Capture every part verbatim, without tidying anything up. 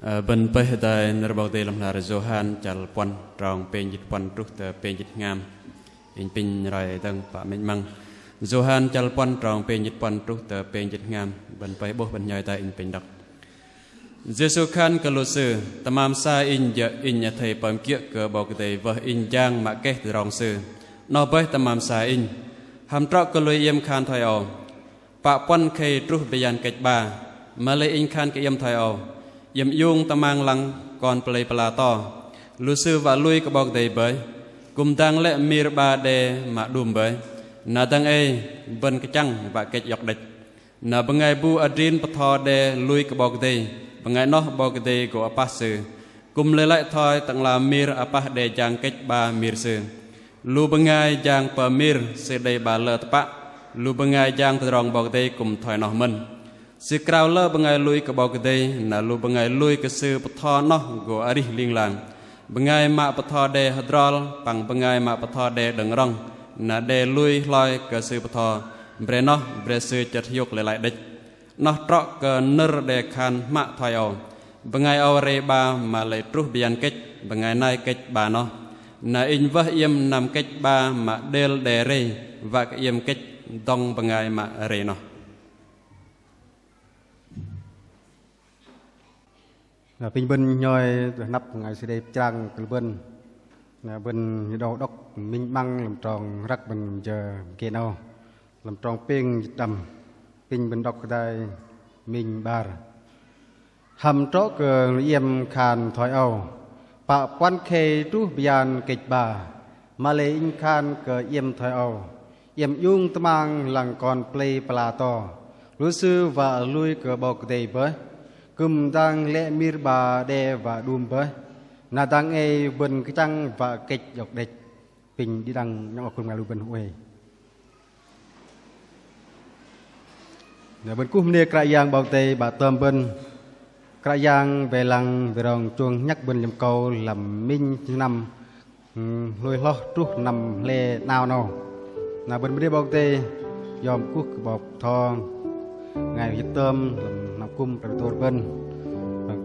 Ơ, bơ̆n pơih hơdai nơ̆r 'Bok Kei-Dei lăm hla bơar Yôhan chăl puăn trong pêng jĭt puăn truh tơ pêng jĭt hngam. Inh pinh roi dơ̆ng pă minh 'măng. Yôhan chăl puăn trong pêng jĭt puăn truh tơ pêng jĭt hngam. Bơ̆n pơih 'bôh bơ̆n hnhoi tai inh pinh đŏk. Yêsu khan kơ lu sư: Tơmam sa Inh jơ̆ Inh athei pơm kiơ̆ kơ 'Bok Kei-Dei wơh Inh jang mă keh tơdrong Sư. 'Noh bơih tơmam sa Inh. Hăm trŏ kơ lu iĕm khan thoi âu: Pă puăn khei truh bơyan kĕch 'ba. Mă-lei Inh khan kơ iĕm thoi âu: Iĕm iung tơmang lăng kon pơlei pơla to. Lu sư wă lui kơ 'Bok Kei-Dei bơih, kư̆m dang lĕ mir 'ba đe mă đum bơih. Na dang ei bơ̆n kơchăng wă kĕch iŏk đĕch. Na bơngai bu adrin bơtho đe lui kơ 'Bok Kei-Dei, bơngai noh 'Bok Kei-Dei gô apah sư. Kư̆m lei lăi thoi tơ'ngla mir apah đe jang kĕch 'ba mir sư. Lu bơngai jang pơm mir sư đei 'ba lơ tơpă, lu bơngai jang tơdrong 'Bok Kei-Dei kư̆m thoi noh mơ̆n. Sư krao lơ bơngai lui kơ 'Bok Kei-Dei, na lu bơngai lui kơ sư bơtho noh gô arih ling lang. Bơngai mă bơtho đe hơdrol, păng bơngai mă bơtho đe đơ̆ng rŏng, na đe lui hloi kơ sư bơtho, bre noh, bre sư chơt hiôk lei lăi đĕch. 'Noh trŏ kơ nơ̆r đe khan hmă thoi âu: Bơngai âu rei 'ba mă-lei truh bơyan kĕch, bơngai nai kĕch 'ba noh. Na Inh wơh iĕm năm kĕch 'ba mă đêl đe rei, wă kơ iĕm kĕch dŏng bơngai mă rei noh. Na, pinh bơ̆n hnhoi tơ hơnăp bơngai sư đei pơchrang kơ lu bơ̆n. Na, bơ̆n đei đŏk minh 'măng lăm trong răk bơ̆n jơ mơgê 'nâu. Lăm trong pêng jĭt đăm. Pinh bơ̆n đŏk hơdai minh 'bar. Hăm trŏ kơ lu iĕm khan thoi âu: Pă puăn khei truh bơyan kĕch 'ba. Mă-lei Inh khan kơ iĕm thoi âu: Iĕm iung tơmang lăng kon pơlei pơla to. Lu sư wă lui kơ 'Bok Kei-Dei bơih, kư̆m dang lĕ mir 'ba đe wă đum bơih. Na dang ei bơ̆n kơchăng wă kĕch iŏk đĕch. Pinh đĭ đăng nhŏng oh khul bơngai lui bơ̆n huay. Na, bơ̆n kuh mơnê Kră Yang 'Bok Kei-Dei 'Bă tơm bơ̆n. Kră Yang wei lăng wei rong chuang nhăk bơ̆n lăm akâu lăm minh sơnăm, ưm, hlôi hloh truh năm hle 'nao 'nâu. Na, bơ̆n bơnê 'Bok Kei-Dei, yom kuh kơ 'bok bơtho, bơngai hiơ̆k tơm lăm hnam kŭm Plei Bơdôr bơ̆n. Păng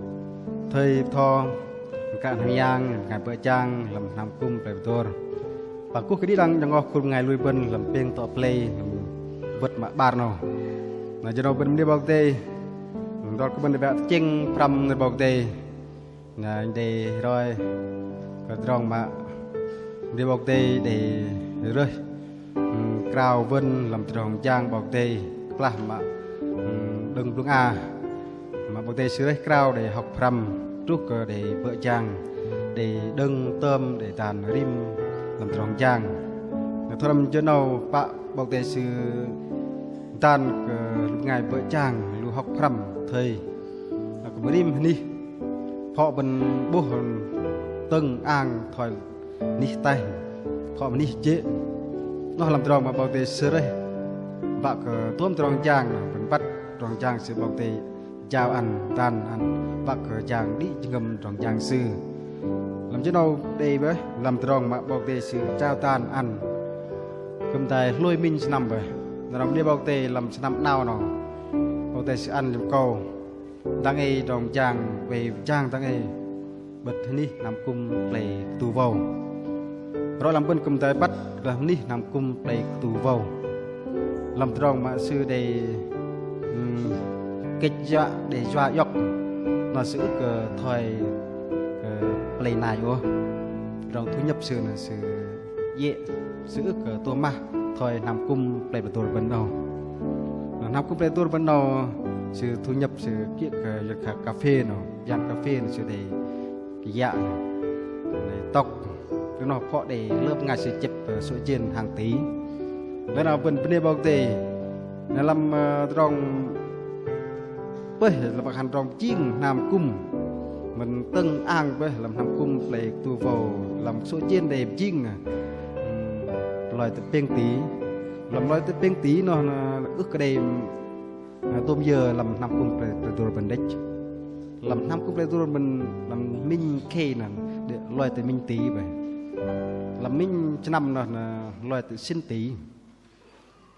thây bơtho, bơ̆n kră hnam yang, bơngai bơ̆ jang lăm hnam kŭm Plei Bơdôr. Păng kuh kơ đĭ đăng nhŏng oh khul bơngai lui bơ̆n lăm pêng tŏ plei, lăm wơ̆t mă 'bar 'nâu. Na, jơ 'nâu bơ̆n bơnê 'Bok Kei-Dei, hơdrol kơ bơ̆n đei wă tơchĕng pơhrăm nơ̆r 'Bok Kei-Dei. Na, inh đei roi kơ tơdrong mă bơnê 'Bok Kei-Dei đei rơih, ưm, krao bơ̆n lăm tơdrong jang 'Bok Kei-Dei kơplah mă, ưm, đơ̆ng blŭng a. Mă 'Bok Kei-Dei Sư rơih krao đei hŏk pơhrăm truh kơ đei bơ̆ jang, đei đơ̆ng tơm, đei dan rim lăm tơdrong jang. Na, thoi lăm jơ 'nâu pă 'Bok Kei-Dei Sư dan kơ lu bơngai bơ̆ jang, lu hŏk pơhrăm thây. Na, kư̆m rim hơnih, phŏ bơ̆n 'bôh tơ̆ng ang thoi anih ataih, phŏ anih jê̆. 'Noh lăm tơdrong mă 'Bok Kei-Dei Sư rơih wă kơ tôm tơdrong jang, na, bơ̆n băt tơdrong jang Sư 'Bok Kei-Dei jao ăn, dan ăn, wă kơ jang đĭ jơhngơ̆m tơdrong jang Sư. Lăm jơ 'nâu đei bơih, lăm tơdrong mă 'Bok Kei-Dei Sư jao dan ăn kư̆m đei hlôi minh sơnăm bơih. Na, rŏng bơnê 'Bok Kei-Dei lăm sơnăm 'nao 'nâu, 'Bok Kei-Dei Sư ăn lăm akâu dang ei tơdrong jang, wei jang dang ei 'bơ̆t hơnih hnam kŭm Plei Kơdu Vâu. Rŏ lăm bơ̆n kư̆m đei băt, dah hơnih hnam kŭm Plei Kơdu Vâu. Lăm tơdrong mă sư đei, ưm, kĕch yua, đei yua iŏk, noh sư ưh kơ thoi kơ plei nai ôh. Tơdrong thu nhập sư noh sư iĕ, sư ưh kơ tôm mah thoi hnam kŭm Plei Bơdôr bơ̆n âu. Noh, hnam kŭm Plei Bơdôr bơ̆n âu sư thu nhập sư kiơ̆ kơ yua kơ cà phê noh, bơyan cà phê noh sư đei kơ yă, đei tŏk. Tơ noh phŏ đei lơ bơngai sư chĕp, ơ, sô̆ jên hàng tỉ. Lei na bơ̆n bơnê 'Bok Kei-Dei. Na lăm, ơ, tơdrong pơih, lăm băt khan tơdrong pơjing hnam kŭm. Mơ̆n tơ̆ng ang bơih lăm hnam kŭm Plei Kơdu Vâu lăm sô̆ jên đei pơjing, ưm, loi tơ pêng tỉ. Lăm loi tơ pêng tỉ noh na ưh kơ đei, na, tôm yơ lăm hnam kŭm Plei Bơdôr bơ̆n đĕch. Lăm hnam kŭm Plei Bơdôr bơ̆n lăm minh khei na đei loi tơ minh tỉ bơih. Lăm minh sơnăm noh na loi tơ sĭn tỉ.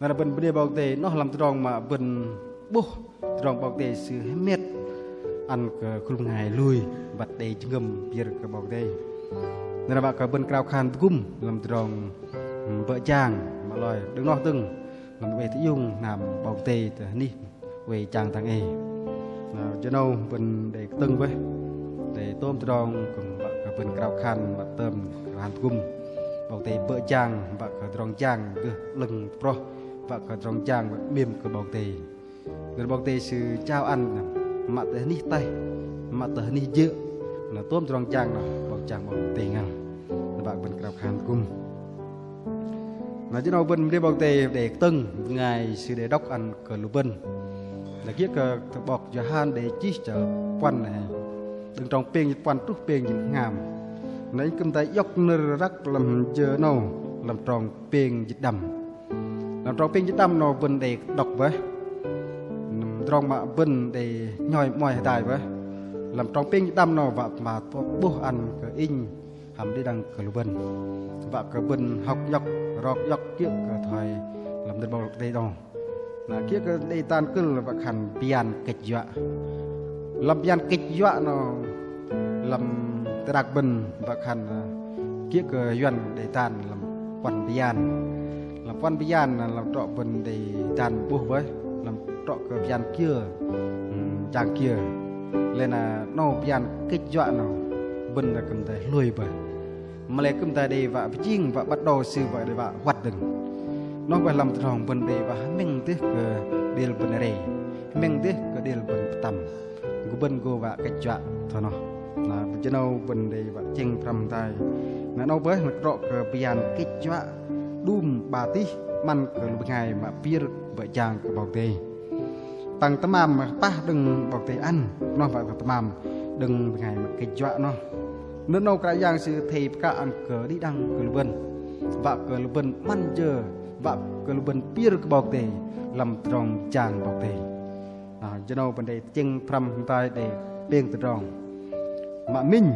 Na bơ̆n bơnê 'Bok Kei-Dei, noh lăm tơdrong mă bơ̆n 'bôh tơdrong 'Bok Kei-Dei Sư hơmet ăn kơ khul bơngai lui băt đei jơhngơ̆m pơyơ̆r kơ 'Bok Kei-Dei. Nơ̆r 'Bă kơ bơ̆n krao khan tơgŭm lăm tơdrong bơ̆ jang mă loi đơ̆ng noh dơ̆ng lăm oei tơiung hnam 'Bok Kei-Dei tơ anih oei jang dang ei. Na, jơ 'nâu bơ̆n đei kơtơ̆ng bơih, đei tôm tơdrong kư̆m 'Bă kơ bơ̆n krao khan mă tơm khan tơgŭm 'Bok Kei-Dei bơ̆ jang, 'Bă kơ tơdrong jang gơh 'lơ̆ng tơproh, 'Bă kơ tơdrong jang 'mêm kơ 'Bok Kei-Dei. Nơ̆r 'Bok Kei-Dei Sư jao ăn mă tơ anih ataih, mă tơ anih jơ̆, na tôm tơdrong jang noh 'Bok jang 'Bok Kei-Dei ngăl. Na 'Bă bơ̆n krao khan tơgŭm. Na jơ 'nâu bơ̆n mơnê 'Bok Kei-Dei đei kơtơ̆ng bơngai sư đei đŏk ăn kơ lu bơ̆n. Na kiơ̆ kơ tơ'bok Yôhan đei chih chăl puăn, đơ̆ng trong pêng jĭt puăn truh pêng jĭt hngam. Na inh kư̆m tai iŏk nơ̆r răk lăm jơ 'nâu lăm trong pêng jĭt đăm. Lăm trong pêng jĭt đăm 'nâu bơ̆n đei đŏk bơih. Tơdrong mă bơ̆n đei nhoi 'mơ̆i hơdai bơih. Lăm trong pêng jĭt đăm 'nâu wă pơma 'bôh ăn kơ inh hăm đĭ đăng kơ lu bơ̆n. Wă kơ bơ̆n hŏk iŏk, rok iŏk kiơ̆ kơ thoi lăm nơ̆r 'Bok Kei-Dei đŏk. Na kiơ̆ kơ đei dan kơ̆l wă khan bơyan kĕch yuă. Lăm bơyan kĕch yuă 'nâu lăm tơdrong bơ̆n wă khan, ơ, kiơ̆ kơ yuăn đei dan lăm puăn bơyan. Lăm puăn bơyan lăm trŏ bơ̆n đei dan 'bôh bơih, lăm trŏ kơ bơyan kiơ, ưm, jang kiơ. Lei na 'nâu bơyan kĕch yuă 'nâu bơ̆n đei kư̆m tai hlôi bơih. Mă lei kư̆m tai đei wă pơjing, wă băt đô sư wă đei wă huăt dơ̆ng. 'Noh bơih lăm tơdrong bơ̆n đei wă hơmĕng dêh kơ đêl bơ̆n rei, hơmĕng dêh kơ đêl bơ̆n pơtăm. Gô bơ̆n gô wă kĕch yuă thoi noh. Na, jơ 'nâu bơ̆n đei wă tơchĕng pơhrăm tai. Na 'nâu bơih na trŏ kơ bơyan kĕch yuă đum 'ba tih 'măn kơ lu bơngai mă pơyơ̆r bơ̆ jang kơ 'Bok Kei-Dei. Păng tơmam apah đơ̆ng 'Bok Kei-Dei ăn, noh wă kơ tơmam đơ̆ng bơngai mă kĕch yuă noh. Nơ̆r 'nâu Kră Yang Sư athei pơkă ăn kơ đĭ đăng kơ lu bơ̆n. Wă kơ lu bơ̆n 'măn jơ, wă kơ lu bơ̆n pơyơ̆r kơ 'Bok Kei-Dei lăm tơdrong jang 'Bok Kei-Dei. Na, jơ 'nâu bơ̆n đei tơchĕng pơhrăm hơdai đei pêng tơdrong. Mă minh,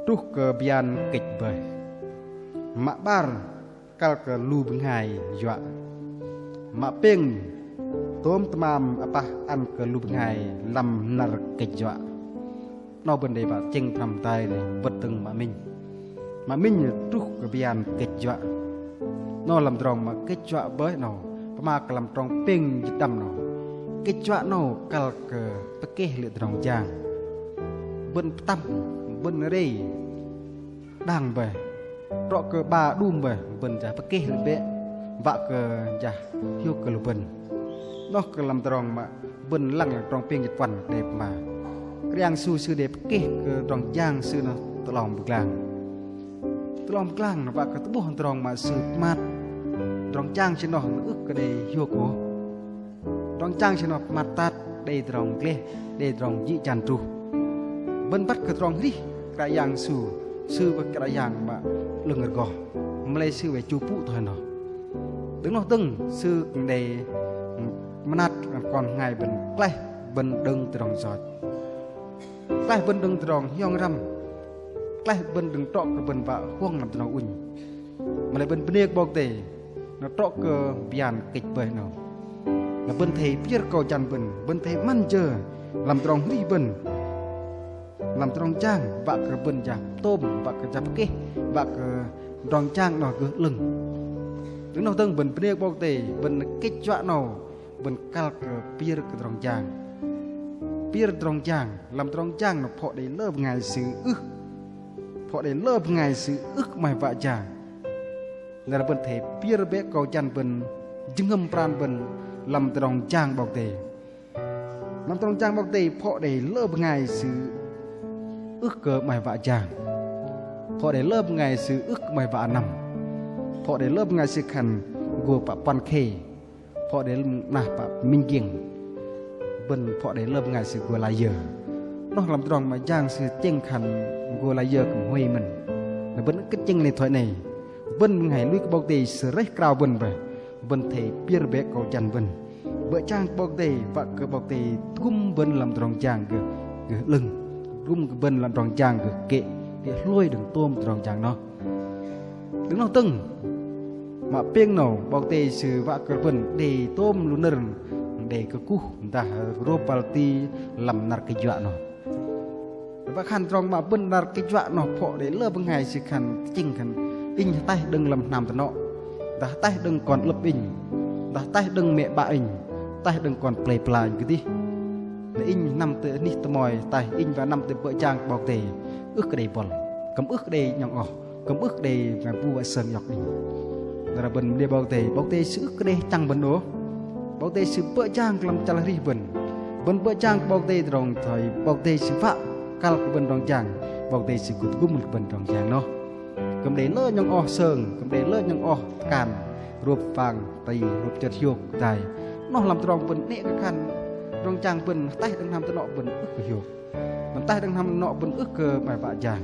truh kơ bơyan kĕch bơih. Mă 'bar, kăl kơ lu bơngai yuă. Mă pêng, tôm tơmam apah ăn kơ lu bơngai lăm năr kĕch yuă. 'Nâu bơ̆n đei wă tơchĕng pơhrăm hơdai đei bơ̆t dơ̆ng mă minh. Mă minh truh kơ bơyan kĕch yuă. 'Nâu lăm tơdrong mă kĕch yuă bơih 'nâu. Pơma kơ lăm trong pêng jĭt đăm 'nâu. Kĕch yuă 'nâu kăl kơ pơkeh lê̆ tơdrong jang. Bơ̆n pơtăm, bơ̆n rei, đang bơih. Trŏ kơ 'ba đum bơih, bơ̆n jah pơkeh lê̆ bĕ, wă kơ jah hiôk kơ lu bơ̆n. 'Noh kơ lăm tơdrong mă bơ̆n lăng lăng trong pêng jĭt puăn đei pơma. Kră Yang Yêsu Sư đei pơkeh kơ tơdrong jang Sư noh tơ 'long pơglang. Tơ 'long pơglang noh wă kơ tơ'bôh tơdrong mă Sư pơmat. Tơdrong jang Sư noh ưh kơ đei hiôk ôh. Tơdrong jang Sư noh pơmat tat, đei tơdrong gleh, đei tơdrong jĭ jăn truh. Bơ̆n băt kơ tơdrong arih Kră Yang Yêsu, Sư bơih Kră Yang mă 'lơ̆ng rơgoh. Mă lei Sư wă chu pŭ thoi noh. Đơ̆ng noh dơ̆ng Sư kư̆m đei mơnat kon bơngai bơ̆n klaih bơ̆n đơ̆ng tơdrong yoch. Klaih bơ̆n đơ̆ng tơdrong hiong răm. Klaih bơ̆n đơ̆ng trŏ kơ bơ̆n wă huŏng lăm tơnuh ŭnh. Mă lei bơ̆n bơnê kơ 'Bok Kei-Dei, na trŏ kơ bơyan kĕch bơih 'nâu. Na bơ̆n athei pơyơ̆r akâu jăn bơ̆n, bơ̆n athei 'măn jơ lăm tơdrong arih bơ̆n. Lăm tơdrong jang, wă kơ bơ̆n jah tôm, wă kơ jah pơkeh, wă kơ tơdrong jang 'noh gơh 'lơ̆ng. Đơ̆ng noh dơ̆ng bơ̆n bơnê kơ 'Bok Kei-Dei, bơ̆n kĕch yuă 'nâu, bơ̆n kăl kơ pơyơ̆r kơ tơdrong jang. Pơyơ̆r tơdrong jang, lăm tơdrong jang 'noh phŏ đei lơ bơngai sư ưh. Phŏ đei lơ bơngai sư ưh kơ 'maih wă jang. Lei na bơ̆n athei pơyơ̆r bĕ akâu jăn bơ̆n, jơhngơ̆m pran bơ̆n lăm tơdrong jang 'Bok Kei-Dei. Lăm tơdrong jang 'Bok Kei-Dei phŏ đei lơ bơngai sư ưh kơ 'maih wă jang. Phŏ đei lơ bơngai sư ưh kơ 'maih wă năm. Phŏ đei lơ bơngai sư khan gô pă puăn khei. Phŏ đei lơ 'nah pă minh giĕng. Bơ̆n phŏ đei lơ bơngai sư gô layơ. 'Noh lăm tơdrong mă jang sư tơchĕng khan gô layơ kư̆m huay mơ̆n. Na bơ̆n kơ tơchĕng lei thoi 'nâu. Bơ̆n bơngai lui kơ 'Bok Kei-Dei, Sư rơih krao bơ̆n bơih. Bơ̆n athei pơyơ̆r bĕ akâu jăn bơ̆n. Bơ̆ jang kơ 'Bok Kei-Dei, wă kơ 'Bok Kei-Dei tơgŭm bơ̆n lăm tơdrong jang gơh, gơh 'lơ̆ng. Tơgŭm kơ bơ̆n lăm tơdrong jang gơh kĕ, gơh hlôi đơ̆ng tôm tơdrong jang noh. Đơ̆ng noh dơ̆ng, mă pêng 'nâu, 'Bok Kei-Dei Sư wă kơ bơ̆n đei tôm lu nơ̆r đei kơkuh dah rôp băl ti lăm năr kơjuă noh. Wă khan tơdrong mă bơ̆n năr kơjuă noh phŏ đei lơ bơngai sư khan tơchĕng khan: Inh hơtaih đơ̆ng lăm hnam tơnŏ, dah hơtaih đơ̆ng kon 'lơ̆p inh, dah hơtaih đơ̆ng mĕ 'bă inh, hơtaih đơ̆ng kon plei pla inh kơdih. Na inh năm tơ anih tơmoi hơtaih inh wă năm tơ bơ̆ jang kơ 'Bok Kei-Dei, ưh kơ đei bŏl, kư̆m ưh kơ đei 'nhŏng oh, kư̆m ưh kơ đei mă bu wă sơng iŏk inh. Nơ̆r bơ̆n mă lei 'Bok Kei-Dei, 'Bok Kei-Dei sư ưh kơ đei chăng bơ̆n ôh. 'Bok Kei-Dei sư bơ̆ jang kơ lăm chăl arih bơ̆n. Bơ̆n bơ̆ jang kơ 'Bok Kei-Dei tơdrong thoi 'Bok Kei-Dei sư wă kăl kơ bơ̆n tơdrong jang, 'Bok Kei-Dei sư kư̆m tơgŭm kơ bơ̆n tơdrong jang noh. Kư̆m đei lơ 'nhŏng oh sơng, kư̆m đei lơ 'nhŏng oh tơkan, rôp wang ti, rôp chơt hiôk dai. Noh lăm tơdrong bơ̆n 'nĕ kơ khan tơdrong jang bơ̆n hơtaih đơ̆ng hnam tơnŏ bơ̆n ưh kơ hiôk. Bơ̆n hơtaih đơ̆ng hnam tơnŏ bơ̆n ưh kơ 'maih wă jang.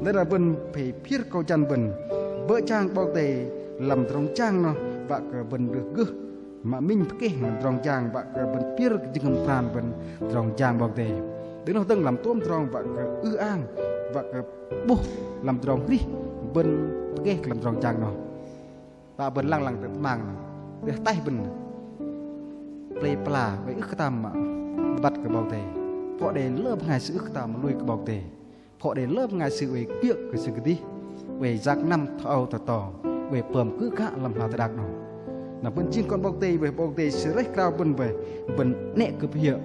Lei na bơ̆n pơyơ̆r akâu jăn bơ̆n bơ̆ jang 'Bok Kei-Dei lăm tơdrong jang noh wă kơ bơ̆n gơh gơh mă minh pơkeh lăm tơdrong jang wă kơ bơ̆n pơyơ̆r jơhngơ̆m pran bơ̆n tơdrong jang 'Bok Kei-Dei. Đơ̆ng noh dơ̆ng lăm tôm tơdrong wă kơ ư-ang, wă kơ 'bôh lăm tơdrong arih bơ̆n pơkeh lăm tơdrong jang noh. Wă bơ̆n lăng lăng tơ tơmang noh, tơ ataih bơ̆n plei pla oei ưh kơ tam mă băt kơ 'Bok Kei-Dei. Phŏ đei lơ bơngai sư ưh kơ tam mă lui kơ 'Bok Kei-Dei. Phŏ đei lơ bơngai sư oei kiơ̆ kơ sư kơdih, oei yak năm thoi âu thoi to, oei pơm kư̆ kă lăm hla teh đak noh. Na bơ̆n jing kon 'Bok Kei-Dei, 'Bok Kei-Dei sư rơih krao bơ̆n bơih, bơ̆n 'nĕ kơ pơhiơ̆.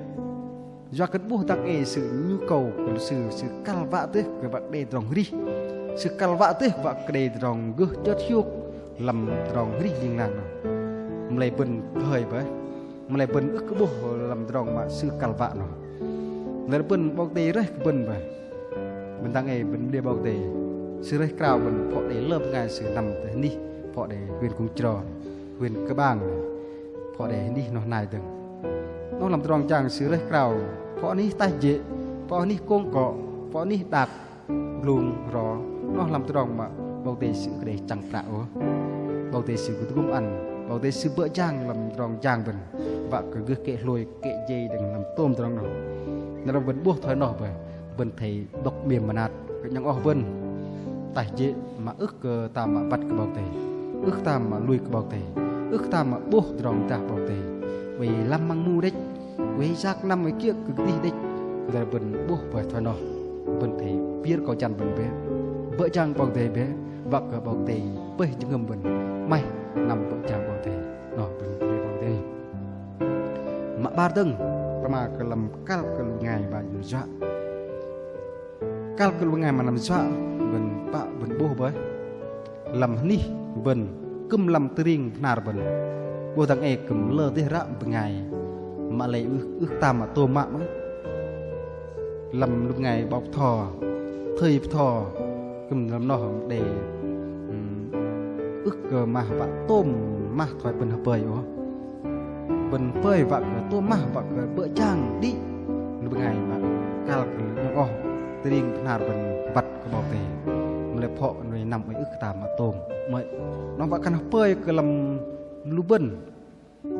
Yua kơ 'bôh dang ei sư nhu cầu kơ lu sư, sư kăl wă dêh kơ wă kơ đei tơdrong arih. Sư kăl wă dêh wă kơ đei tơdrong gơh chơt hiôk lăm tơdrong arih ling lang noh. Mă lei bơ̆n kơhơi bơih, mă lei bơ̆n ưh kơ 'bôh lăm tơdrong mă sư kăl wă noh. Lei bơ̆n 'Bok Kei-Dei rơih kơ bơ̆n bơih. Bơ̆n dang ei bơ̆n mă lei 'Bok Kei-Dei sư rơih krao bơ̆n, phŏ đei lơ bơngai sư năm tơ hơnih, phŏ đei huyện Kông Chro, huyện Kơ Bang, phŏ đei hơnih noh nai dơ̆ng. Noh lăm tơdrong jang sư rơih krao, phŏ hơnih ataih jê̆, phŏ hơnih kông kŏ, phŏ hơnih đak, glung ro, noh lăm tơdrong mă 'Bok Kei-Dei sư ưh kơ đei chăng prăk ôh. 'Bok Kei-Dei sư kư̆m tơgŭm ăn, 'Bok Kei-Dei sư bơ̆ jang lăm tơdrong jang bơ̆n, wă kơ gơh kĕ hlôi kĕ jei đơ̆ng lăm tôm tơdrong noh. Nơ̆r bơ̆n 'bôh thoi noh bơih, bơ̆n athei đŏk 'mêm mơnat kơ 'nhŏng oh bơ̆n ataih jê̆ mă ưh kơ tam mă băt kơ 'Bok Kei-Dei, ưh kơ tam mă lui kơ 'Bok Kei-Dei, ưh kơ tam mă 'bôh tơdrong dah 'Bok Kei-Dei. Oei lăm măng mu đĕch, oei yak năm oei kiơ̆ kơ kơdih đĕch. Nơ̆r bơ̆n 'bôh bơih thoi noh, bơ̆n athei pơyơ̆r akâu jăn bơ̆n bĕ, bơ̆ jang 'Bok Kei-Dei bĕ, wă kơ 'Bok Kei-Dei pơih jơhngơ̆m bơ̆n 'maih năm bơ̆ jang 'Bok Kei-Dei. Noh bơ̆n pơyơ̆r 'Bok Kei-Dei. Mă 'bar dơ̆ng, pơma kơ lăm kăl kơ lu bơngai wă yuă. Kăl kơ lu bơngai mă năm yuă, bơ̆n pă bơ̆n 'bôh bơih. Lăm hơnih bơ̆n kư̆m lăm tơring bơhnar bơ̆n. 'Bôh dang ei kư̆m lơ dêh ră bơngai mă lei ưh, ưh tam mă tôm mă mơ̆n. Lăm lu bơngai 'bok bơtho, thơi bơtho, kư̆m lăm noh đei, ưm, ưh kơ mah wă tôm mah thoi bơ̆n hơpơi ôh. Bơ̆n hơpơi wă kơ tôm mah, wă kơ bơ̆ jang đĭ lu bơngai mă kăl kơ lu 'nhŏng oh tơring bơhnar bơ̆n băt kơ 'Bok Kei-Dei. Mă lei phŏ nui năm oei ưh kơ tam mă tôm. Mă noh wă khan hơpơi kơ lăm lu bơ̆n.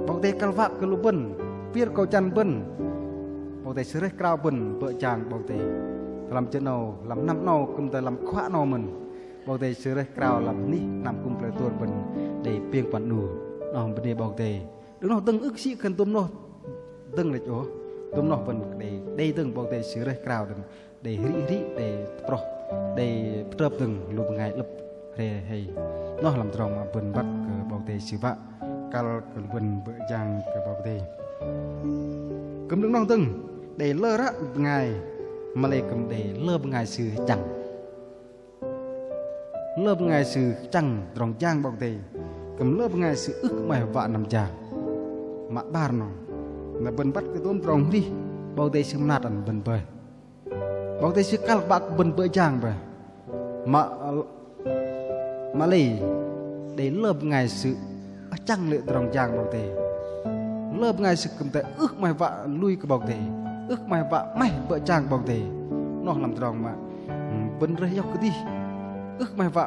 'Bok Kei-Dei kăl wă kơ lu bơ̆n, pơyơ̆r akâu jăn bơ̆n. 'Bok Kei-Dei sư rơih krao bơ̆n bơ̆ jang 'Bok Kei-Dei. Lăm jơ 'nâu, lăm năm 'nâu, kư̆m tơ lăm khuă 'nâu mơ̆n. 'Bok Kei-Dei sư rơih krao lăm hơnih năm kư̆m plei tuh bơ̆n đei pêng puăn 'nu. Noh bơnê 'Bok Kei-Dei. Đơ̆ng noh dơ̆ng ưh kơ sĭ khan dôm noh dơ̆ng lĕch ôh. Dôm noh bơ̆n đei, đei dơ̆ng 'Bok Kei-Dei sư rơih krao dơ̆ng. Đei hơrih hơrih, đei tơproh, đei pơtrơp dơ̆ng lu bơngai 'lơ̆p hre hei. Noh lăm tơdrong mă bơ̆n băt kơ 'Bok Kei-Dei sư wă kăl kơ lu bơ̆n bơ̆ jang kơ 'Bok Kei-Dei. Kư̆m đơ̆ng noh dơ̆ng, đei lơ ră bơngai, mă lei kư̆m đei lơ bơngai sư hơchăng. Lơ bơngai sư chăng tơdrong jang 'Bok Kei-Dei, kư̆m lơ bơngai sư ưh kơ 'maih wă năm jang. Mă 'bar noh, na bơ̆n băt kơ dôm tơdrong hơrih, 'Bok Kei-Dei sư mơnat ăn bơ̆n bơih. 'Bok Kei-Dei sư kăl wă kơ bơ̆n bơ̆ jang bơih. Mă, mă lei, đei lơ bơngai sư ưh chăng lê̆ tơdrong jang 'Bok Kei-Dei. Lơ bơngai sư kư̆m tơ ưh 'maih wă lui kơ 'Bok Kei-Dei, ưh 'maih wă 'maih bơ̆ jang 'Bok Kei-Dei. Noh lăm tơdrong mă, ưm, bơ̆n rơih iŏk kơdih, ưh 'maih wă,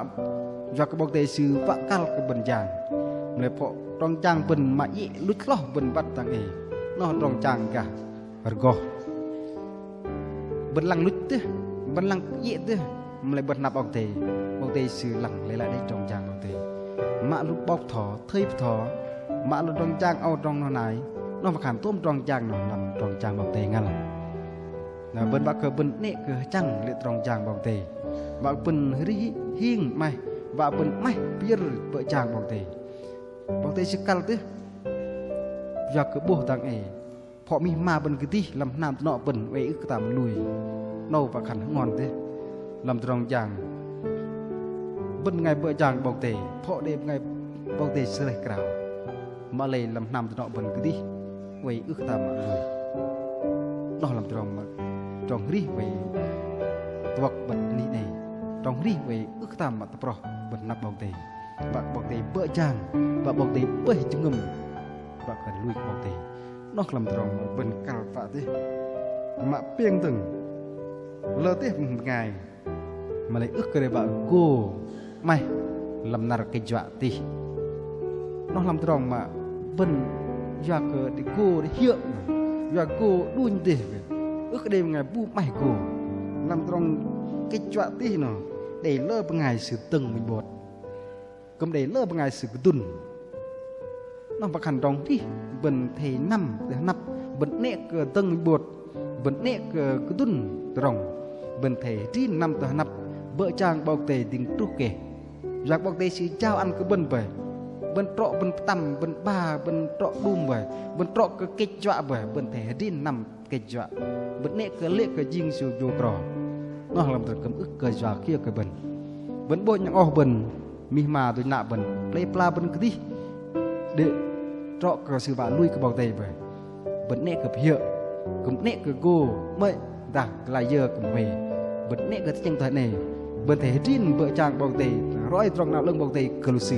yua kơ 'Bok Kei-Dei sư wă kăl kơ bơ̆n jang. Mă lei phŏ tơdrong jang bơ̆n mă iĕ luch hloh bơ̆n băt dang ei. Noh tơdrong jang gah rơgoh. Bơ̆n lăng luch dêh, bơ̆n lăng iĕ dêh, mă lei bơ̆n hơnăp 'Bok Kei-Dei, 'Bok Kei-Dei sư lăng lei lăi đĕch tơdrong jang 'Bok Kei-Dei. Mă lu 'bok bơtho, thơi bơtho, mă lu tơdrong jang âu tơdrong noh nai, Noh wă khan tôm tơdrong jang noh lăm tơdrong jang 'Bok Kei-Dei ngăl. Na bơ̆n wă kơ bơ̆n 'nĕ kơ hơchăng lê̆ tơdrong jang 'Bok Kei-Dei. Wă bơ̆n arih hing 'maih, wă bơ̆n 'maih pơyơ̆r bơ̆ jang 'Bok Kei-Dei. 'Bok Kei-Dei sư kăl dêh. Yua kơ 'bôh dang ei, phŏ mih ma bơ̆n kơdih lăm hnam tơnŏ bơ̆n oei ưh kơ tam lui. 'Nâu wă khan hơ'ngon dêh. Lăm tơdrong jang bơ̆n bơngai bơ̆ jang 'Bok Kei-Dei, phŏ đei bơngai 'Bok Kei-Dei sơrêh krao. Mă lei lăm hnam tơnŏ bơ̆n kơdih oei ưh kơ tam mă lui. Noh lăm tơdrong mă, tơdrong arih oei tơwŏk bơ̆n anih 'nâu. Tơdrong arih oei ưh kơ tam mă tơproh bơ̆n hnăp 'Bok Kei-Dei. Wă kơ 'Bok Kei-Dei bơ̆ jang, wă 'Bok Kei-Dei pơih jơhngơ̆m, wă kơ lui kơ 'Bok Kei-Dei. Noh lăm tơdrong mă bơ̆n kăl wă dêh. Mă pêng dơ̆ng, lơ dêh bơngai mă lei ưh kơ đei wă gô 'maih lăm năr kĕch yuă tih. Noh lăm tơdrong mă bơ̆n yua kơ đei gô đei hiơ̆, yua gô đunh dêh, ưh kơ đei bơngai bu 'maih gô. Lăm tơdrong kĕch yuă tih noh đei lơ bơngai sư dơ̆ng minh 'bôt. Kư̆m đei lơ bơngai sư kơdŭn. Noh wă khan tơdrong arih bơ̆n athei năm tơ hơnăp, bơ̆n 'nĕ kơ dơ̆ng minh 'bôt, bơ̆n 'nĕ kơ kơdŭn tơdrong, bơ̆n athei adrin năm tơ hơnăp bơ̆ jang 'Bok Kei-Dei dĭng truh keh. Yua kơ 'Bok Kei-Dei sư jao ăn kơ bơ̆n boih. Bơ̆n trŏ bơ̆n pơtăm, bơ̆n 'ba, bơ̆n trŏ đum boih, bơ̆n trŏ kơ kĕch yuă boih, bơ̆n athei adrin năm kĕch yuă. Bơ̆n 'nĕ kơ lê̆ kơ jing sư jô kro. Noh lăm tơdrong kư̆m ưh kơ yua kiơ kơ bơ̆n. Bơ̆n 'bôh nhŏng oh bơ̆n, mih ma duch nă bơ̆n, plei pla bơ̆n kơdih đei trŏ kơ sư wă lui kơ 'Bok Kei-Dei boih. Bơ̆n 'nĕ kơ pơhiơ̆, kư̆m 'nĕ kơ gô 'mơ̆i dah kơ layơ kư̆m huei. Bơ̆n 'nĕ kơ tơchĕng thoi 'nâu. Bơ̆n athei adrin bơ̆ jang 'Bok Kei-Dei, roi tơdrong 'nao 'lơ̆ng 'Bok Kei-Dei kơ lu sư.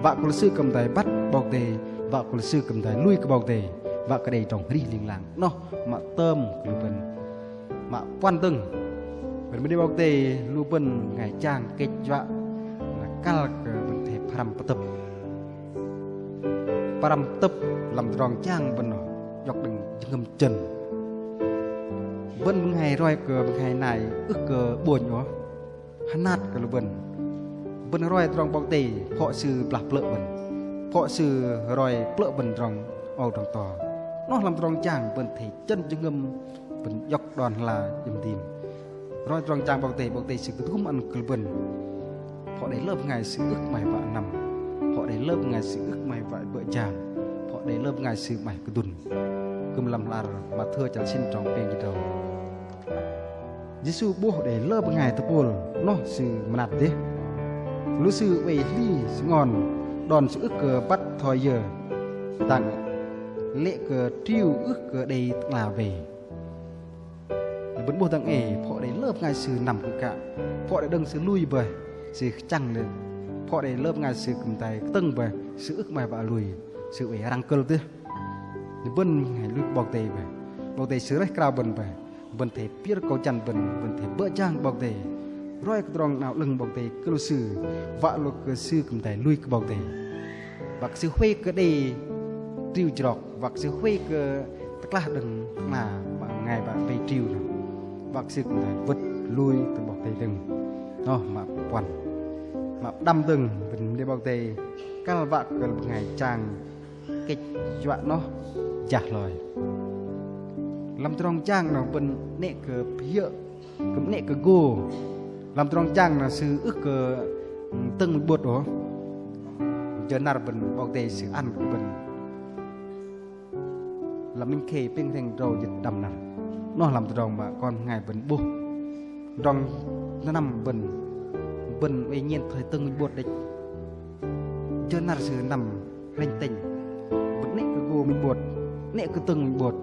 Wă kơ lu sư kư̆m đei băt 'Bok Kei-Dei, wă kơ lu sư kư̆m đei lui kơ 'Bok Kei-Dei, wă kơ đei tơdrong arih ling lang. Noh mă tơm kơ lu bơ̆n. Mă puăn dơ̆ng, bơ̆n bơnê 'Bok Kei-Dei lu bơ̆n bơngai jang kĕch yuă, na kăl kơ bơ̆n athei pơhrăm pơtơ̆p. Pơhrăm pơtơ̆p lăm tơdrong jang bơ̆n noh iŏk đơ̆ng jơhngơ̆m jơ̆n. Bơ̆n bơngai roi kơ bơngai nai ưh kơ 'bônh ôh. Hơnat kơ lu bơ̆n. Bơ̆n roi tơdrong 'Bok Kei-Dei, phŏ sư blah plơ̆ bơ̆n. Phŏ sư roi plơ̆ bơ̆n tơdrong âu tơdrong to. Noh lăm tơdrong jang bơ̆n athei chơ̆n jơhngơ̆m, bơ̆n iŏk đon hla jơ̆m đim. Roi tơdrong jang 'Bok Kei-Dei, 'Bok Kei-Dei sư kơdŭm ăn kơ lu bơ̆n. Phŏ đei lơ bơngai sư ưh 'maih wă năm. Phŏ đei lơ bơngai sư ưh 'maih wă bơ̆ jang. Phŏ đei lơ bơngai sư 'maih kơdŭn. Kư̆m lăm hla ar Mathêu chăl sĭn trong pêng jĭt tơdrâu. Yêsu 'bôh đei lơ bơngai tơpôl, noh sư mơnat dêh. Lu sư oei hli sơngon, đon sư ưh kơ băt thoi yơ, dang lê̆ kơ triu ưh kơ đei tơ'ngla wei. Bơ̆n 'bôh dang ei, phŏ đei lơ bơngai sư năm kư̆ kă, phŏ đei đơ̆ng sư lui boih, sư kơchăng lê̆. Phŏ đei lơ bơngai sư kư̆m đei kơtơ̆ng boih, sư ưh 'maih wă lui, sư oei răng kơ̆l dêh. Bơ̆n bơngai lui kơ 'Bok Kei-Dei boih, 'Bok Kei-Dei sư rơih krao bơ̆n boih. Bơ̆n athei pơyơ̆r akâu jăn bơ̆n, bơ̆n athei bơ̆ jang 'Bok Kei-Dei. Roi kơ tơdrong 'nao 'lơ̆ng 'Bok Kei-Dei kơ lu sư, wă lu kơ sư kư̆m đei lui kơ 'Bok Kei-Dei. Wă kơ sư huay kơ đei triu jrok, wă kơ sư huay kơ tơklah đơ̆ng tơ'ngla mă bơngai wă wei triu noh. Wă kơ sư kư̆m đei wơ̆t lui tơ 'Bok Kei-Dei dơ̆ng. Noh mă puăn. Mă pơđăm dơ̆ng, bơ̆n bơnê 'Bok Kei-Dei kăl wă kơ bơngai jang kĕch yuă noh jah hloi. Lăm tơdrong jang noh bơ̆n 'nĕ kơ pơhiơ̆, kư̆m 'nĕ kơ gô. Lăm tơdrong jang noh sư ưh kơ tơ̆ng minh 'bôt ôh. Jơ năr bơ̆n 'Bok Kei-Dei sư ăn kơ bơ̆n. Lăm minh khei pêng hrĕng tơdrâu jĭt pơđăm năr. Noh lăm tơdrong mă kon bơngai bơ̆n 'bôh. Tơdrong tơnăm bơ̆n, bơ̆n oei nhen thoi tơ̆ng minh 'bôt đĕch. Jơ năr sư năm hrĕnh tĕnh. Bơ̆n 'nĕ kơ gô minh 'bôt, 'nĕ kơ tơ̆ng minh 'bôt,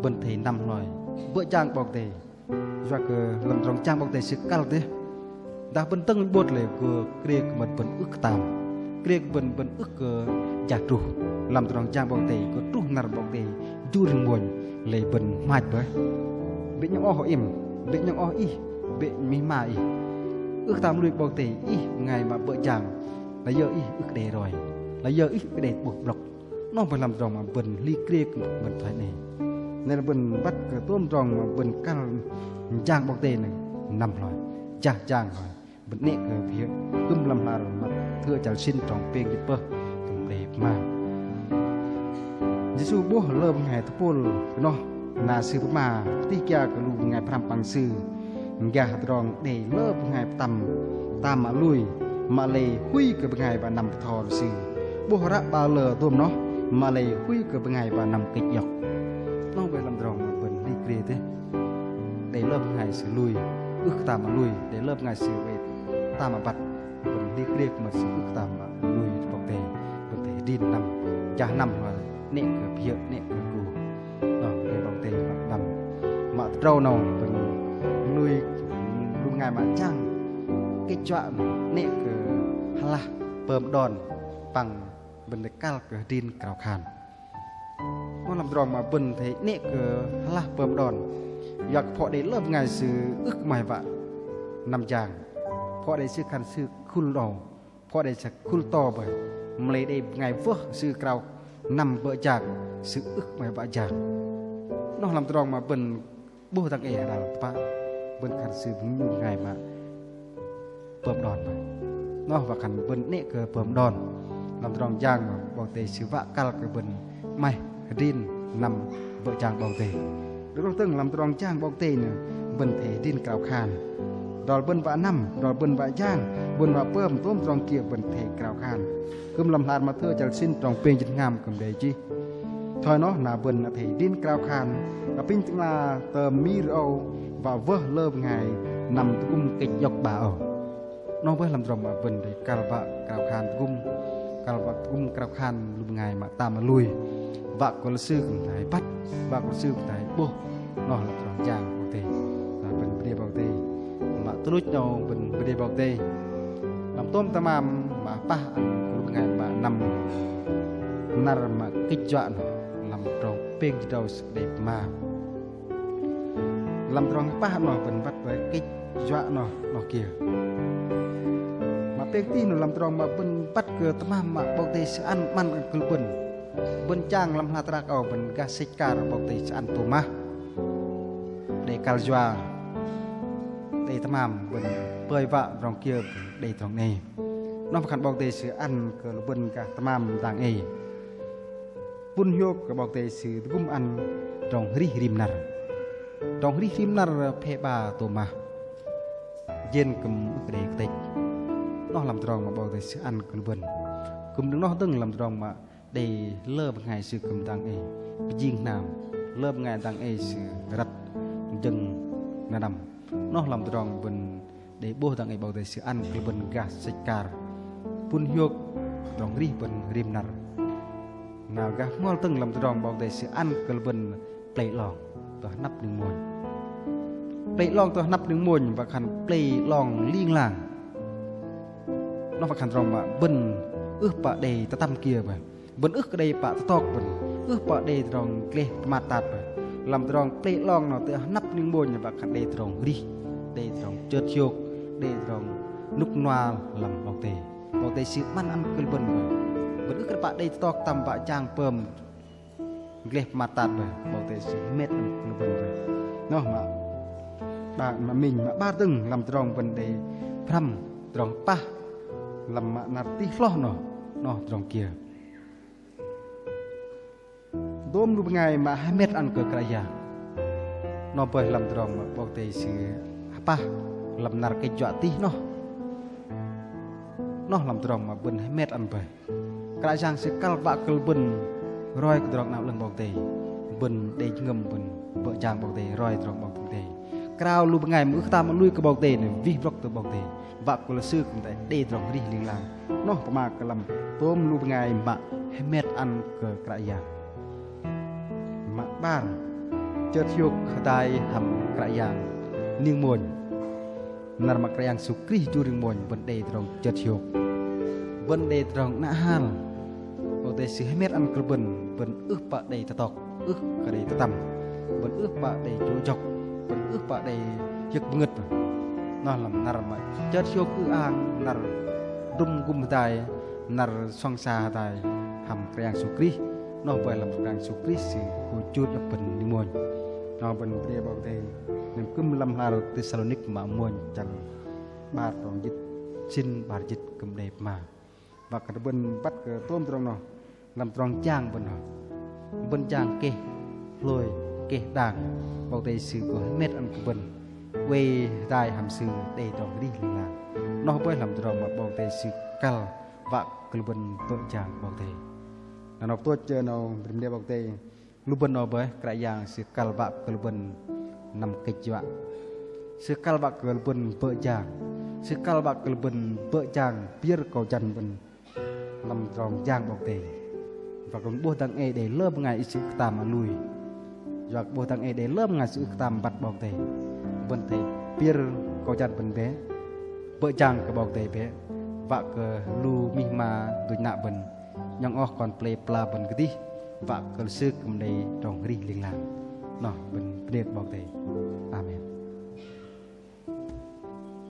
bơ̆n athei năm hloi. Bơ̆ jang 'Bok Kei-Dei. Yua kơ lăm tơdrong jang 'Bok Kei-Dei sư kăl dêh. Dah bơ̆n tơ̆ng minh 'bôt lei gô krê kơ mơ̆n bơ̆n ưh kơ tam. Krê kơ bơ̆n, bơ̆n ưh kơ jah truh. Lăm tơdrong jang 'Bok Kei-Dei gô truh năr 'Bok Kei-Dei jur rơmônh lei bơ̆n hmach boih. Bĕ nhŏng oh hŏ im, bĕ nhŏng oh ih, bĕ mih ma ih. Ưh kơ tam lui 'Bok Kei-Dei, ih bơngai mă bơ̆ jang. Layơ ih ưh kơ đei roi. Layơ ih ưh kơ đei 'bôh blŏk. Noh boih lăm tơdrong mă bơ̆n hli krê kơ mơ̆n thoi 'nâu. Lei na bơ̆n băt kơ tôm tơdrong mă bơ̆n kăl jang 'Bok Kei-Dei noh năm hloi, jah jang hloi, bơ̆n 'nĕ kơ pơhiơ̆. Kư̆m lăm hla ar Mathêu chăl sĭn trong pêng jĭt tơpơh, kư̆m đei pơma. Yêsu 'bôh lơ bơngai tơpôl noh na Sư pơma tih kiơ̆ kơ lu bơngai pơhrăm păng Sư gah tơdrong đei lơ bơngai pơtăm tam mă lui, mă lei huay kơ bơngai ba năm bơtho lu sư. 'Bôh ră 'ba lơ dôm noh, mă lei huay kơ bơngai ba năm kĕch iŏk. Noh bơih lăm tơdrong mă bơ̆n hli krê dêh. Đei lơ bơngai sư lui, ưh kơ tam mă lui, đei lơ bơngai sư oei tam mă băt. Bơ̆n hli krê kơ mă sư ưh kơ tam mă lui tơ 'Bok Kei-Dei, bơ̆n athei hơdrin năm, jah năm hloh 'nĕ kơ phiơ̆, 'nĕ kơ gô. Noh, bơ̆n athei 'Bok Kei-Dei mă đăm. Mă tơdrâu 'nâu bơ̆n lui lu bơngai mă jang kĕch juă 'nĕ kơ hơlah pơm đon păng bơ̆n athei kăl kơ hơdrin krao khan. Noh lăm tơdrong mă bơ̆n athei 'nĕ kơ hơlah pơm đon. Yua kơ phŏ đei lơ bơngai sư ưh kơ 'maih wă năm jang. Phŏ đei sư khan sư khul đon. Phŏ đei sư khul to bơih. Mă lei đei bơngai wơh sư krao năm bơ̆ jang, sư ưh kơ 'maih wă jang. Noh lăm tơdrong mă bơ̆n 'bôh dang ei hơdăl tơpă, bơ̆n khan sư bơngai mă pơm đon bơih. Noh wă khan bơ̆n 'nĕ kơ pơm đon. Lăm tơdrong jang 'Bok Kei-Dei Sư wă kăl kơ bơ̆n 'maih hơdrin năm bơ̆ jang 'Bok Kei-Dei. Đơ̆ng noh dơ̆ng lăm tơdrong jang 'Bok Kei-Dei noh bơ̆n athei hơdrin krao khan. Adrol bơ̆n wă năm, adrol bơ̆n wă jang, bơ̆n wă pơm tôm tơdrong kiơ bơ̆n athei krao khan. Kư̆m lăm hla ar Mathêu chăl sĭn trong pêng jĭt hngam kư̆m đei chih. Thoi noh na bơ̆n athei hơdrin krao khan, apinh Tơ'ngla tơm mir âu wă wơh lơ bơngai năm tơgŭm kĕch iŏk 'ba âu. Noh bơih lăm tơdrong mă bơ̆n athei kăl wă krao khan tơgŭm, kăl wă tơgŭm krao khan lu bơngai mă tam mă lui. Wă kơ lu sư kư̆m athei băt, wă kơ lu sư kư̆m athei 'bôh. Noh lăm tơdrong jang 'Bok Kei-Dei. Na bơ̆n bơnê 'Bok Kei-Dei. Mă tuch luch 'nâu bơ̆n bơnê 'Bok Kei-Dei. Lăm tôm tơmam mă pah ăn kơ lu bơngai mă năm năr mă kĕch juă noh lăm trong pêng jĭt tơdrâu sư đei pơma. Lăm tơdrong pah noh bơ̆n băt bơih kĕch juă noh, noh kiơ. Mă pêng tih noh lăm tơdrong mă bơ̆n băt kơ tơmam mă 'Bok Kei-Dei sư ăn 'măn ăn kơ lu bơ̆n. Bơ̆n chang lăm hla tơdrăk âu bơ̆n gah sĕch akar 'Bok Kei-Dei sư ăn tôm mah. Đei kăl yua, đei tơmam bơ̆n pơih wă tơdrong kiơ bơ̆n đei tơdrong 'nei. Noh wă khan 'Bok Kei-Dei sư ăn kơ lu bơ̆n gah tơmam dang ei. Pŭn hiôk kơ 'Bok Kei-Dei sư tơgŭm ăn tơdrong arih rim năr. Tơdrong arih rim năr phê 'ba tôm mah. Jên kư̆m ưh kơ đei kơtĕch. Noh lăm tơdrong mă 'Bok Kei-Dei sư ăn kơ lu bơ̆n. Kư̆m đơ̆ng noh dơ̆ng lăm tơdrong mă đei lơ bơngai sư kư̆m dang ei pơjing hnam, lơ bơngai dang ei sư răt jơ̆ng nơnăm. Noh lăm tơdrong bơ̆n đei 'bôh dang ei 'Bok Kei-Dei sư ăn kơ lu bơ̆n gah sĕch akar pŭn hiôk tơdrong arih bơ̆n rim năr. Na gah bơhngol dơ̆ng lăm tơdrong 'Bok Kei-Dei sư ăn kơ lu bơ̆n plei 'long tơ hơnăp ning mônh. Plei 'long tơ hơnăp ning mônh wă khan plei 'long ling lang. Noh wă khan tơdrong mă bơ̆n ưh pă đei tơtăm kiơ bơih. Bơ̆n ưh kơ đei pă tơtok bơ̆n, ưh pă đei tơdrong gleh pơmat tat bơih. Lăm tơdrong plei 'long noh tơ hơnăp ning mônh wă khan đei tơdrong arih, đei tơdrong chơt hiôk, đei tơdrong nŭk nua lăm 'Bok Kei-Dei. 'Bok Kei-Dei sư 'măn ăn kơ lu bơ̆n bơih. Bơ̆n ưh kơ pă đei tơtok tơtăm wă jang pơm gleh pơmat tat bơih, 'Bok Kei-Dei sư hơmet ăn kơ lu bơ̆n bơih. Noh mă 'bar, mă minh, mă 'bar dơ̆ng lăm tơdrong bơ̆n đei pơhrăm tơdrong pah lăm mă năr tih hloh noh, noh tơdrong kiơ. Dôm lu bơngai mă hơmet ăn kơ Kră Yang. Noh bơih lăm tơdrong mă 'Bok Kei-Dei sư hơpah lăm năr kĕch juă tih noh. Noh lăm tơdrong mă bơ̆n hơmet ăn bơih. Kră Yang sư kăl wă kơ lu bơ̆n roi kơ tơdrong 'nao 'lơ̆ng 'Bok Kei-Dei. Bơ̆n đei jơhngơ̆m bơ̆n bơ̆ jang 'Bok Kei-Dei, roi tơdrong 'Bok Kei-Dei. Krao lu bơngai mă ưh tam mă lui kơ 'Bok Kei-Dei noh wih brŏk tơ 'Bok Kei-Dei. Wă kơ lu sư kư̆m đei tơdrong arih ling lang. Noh pơma kơ lăm tôm lu bơngai mă hơmet ăn kơ Kră Yang. Mă 'bar, chơt hiôk hơdai hăm Kră Yang ning mônh. Năr mă Kră Yang Yêsu Krist jur ning mônh bơ̆n đei tơdrong chơt hiôk. Bơ̆n đei tơdrong 'nă hal. 'Bok Kei-Dei sư hơmet ăn kơ lu bơ̆n, bơ̆n ưh pă đei tơtok, ưh kơ đei tơtăm, bơ̆n ưh pă đei chu jŏk, bơ̆n ưh pă đei hiơ̆k bơngơ̆t. Noh lăm năr mă chơt hiôk ư-ang, năr drŭm gŭm hơdai, năr sŏng sa hơdai hăm Kră Yang Yêsu Krist. Noh bơih lăm Kră Yang Yêsu Krist sư gô jur iŏk bơ̆n ning mônh. Noh bơ̆n bơnê 'Bok Kei-Dei. Năm kư̆m lăm hla ar Têsalônik mă mônh chăl 'bar trong jĭt sĭn 'bar jĭt kư̆m đei pơma. Wă kơ bơ̆n băt kơ tôm tơdrong noh lăm tơdrong jang bơ̆n noh. bơ̆n jang keh hlôi, keh đang, 'Bok Kei-Dei Sư gô hơmet ăn kơ bơ̆n oei hơdai hăm Sư đei tơdrong arih ling lang. Noh bơih lăm tơdrong mă 'Bok Kei-Dei Sư kăl wă kơ lu bơ̆n bơ̆ jang 'Bok Kei-Dei. Na noh tuch, ơ, noh brim đe 'Bok Kei-Dei, lu bơ̆n noh bơih Kră Yang Sư kăl wă kơ lu bơ̆n năm kĕch yua. Sư kăl wă kơ lu bơ̆n bơ̆ jang. Sư kăl wă kơ lu bơ̆n bơ̆ jang, pơyơ̆r akâu jăn bơ̆n lăm tơdrong jang 'Bok Kei-Dei. Wă kơ 'bôh dang ei đei lơ bơngai ih sư ưh kơ tam lui. Wă kơ 'bôh dang ei đei lơ bơngai sư ưh kơ tam băt 'Bok Kei-Dei. Bơ̆n athei pơyơ̆r akâu jăn bơ̆n bĕ, bơ̆ jang kơ 'Bok Kei-Dei bĕ, wă kơ lu mih ma duch nă bơ̆n, 'nhŏng oh kon pơlei pơla bơ̆n kơdih, wă kơ lu sư kư̆m đei tơdrong arih ling lang. Noh bơ̆n bơnê kơ 'Bok Kei-Dei. Amen.